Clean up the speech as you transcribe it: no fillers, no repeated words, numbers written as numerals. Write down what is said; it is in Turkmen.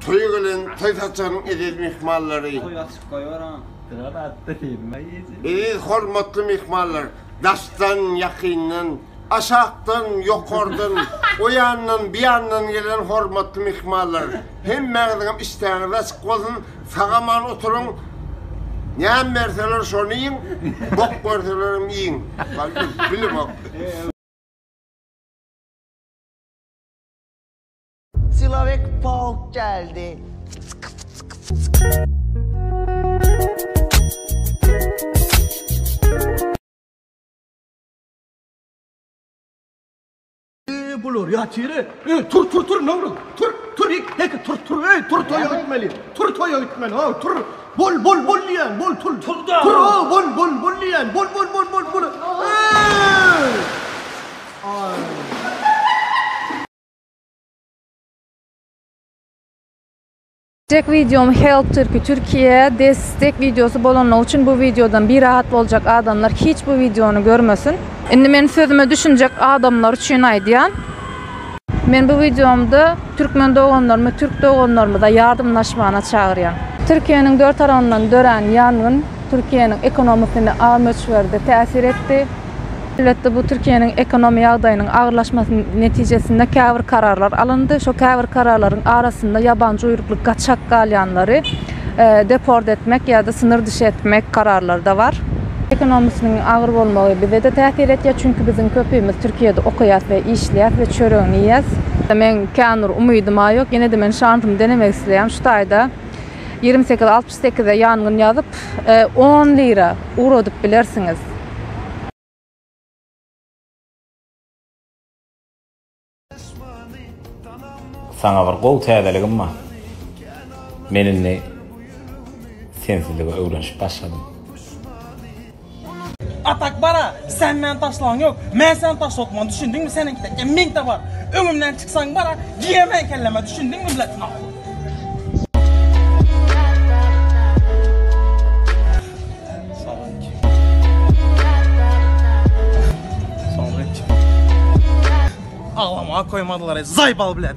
Toýa gelen toý saçagynyň eziz myhmanlary. Toý açyp goýber ha. Eziz hormatly myhmanlar, daşdan, ýakyndan, aşakdan, ýokardan, o ýandan, bu ýandan gelen hormatly myhmanlar, hemmäňiziňem işdäňiz açyk bolsun, sag-aman oturyň, näme berseler şony iýiň, bok berselerem iýiň. Bilemok. Çilowek Pauk geldi. Eee bular ýatyr-e. Eee tur tur tur Nowruz. Tur tur ik hek tur tur eý tur toýa gitmeli. Tur toýa gitmeli ha tur. Bol bol bol diýýän bol tur. Tur da. Tur ha bol bol bol diýýän bol bol bol bol bol. Eee. Aý. Çekjek wideom Help Turkey Türkiye destek wideosy bolanlygy üçin bu wideodan birahat boljak adamlar hiç bu wideony görmesin. Indi men sözüme düşünjek adamlar üçin aýdýan. Men bu wideomda türkmen doganlarymy türk doganlarymyza ýardymlaşmana çagyrýan. Türkiýäniň dört tarabyndan dörän ýangyn Türkiýäniň ekonomisyna agyr möçberde täsir etdi. Elbetde bu Türkiýäniň ekonomi ýagdaýynyň agyrlaşmasy netijesinde käbir kararlar alyndy. Şo käbir kararlaryň arasynda ýabanjy uýrukly gaçak galýanlary deport etmek ýa-da synyr dişi etmek kararlary-da bar. Ekonomisynyň agyr bolmagy bize-de täsir etýär, çünki biziň köpimiz Türkiýede okaýas we işleýäs we çöregini iýýäs. Meň kän bir umydym-a ýok, ýene-de men şansymy denemek isleýän şu taýda. 28 68-e ýangyn ýazyp, on lira ugradyp bilersiňiz. Saňa bir gowy täzeligim bar. Men indi sensizlige öwrenişip başladym. Atak bara sen meni taşlan yok men seni taşlatman düşündiňmi seniňki tekke meňte bar öňümden çyksaň bara giýemen kelleme düşündiňmi blet nahul. Aglamaga koýmadylar zaýbal blet.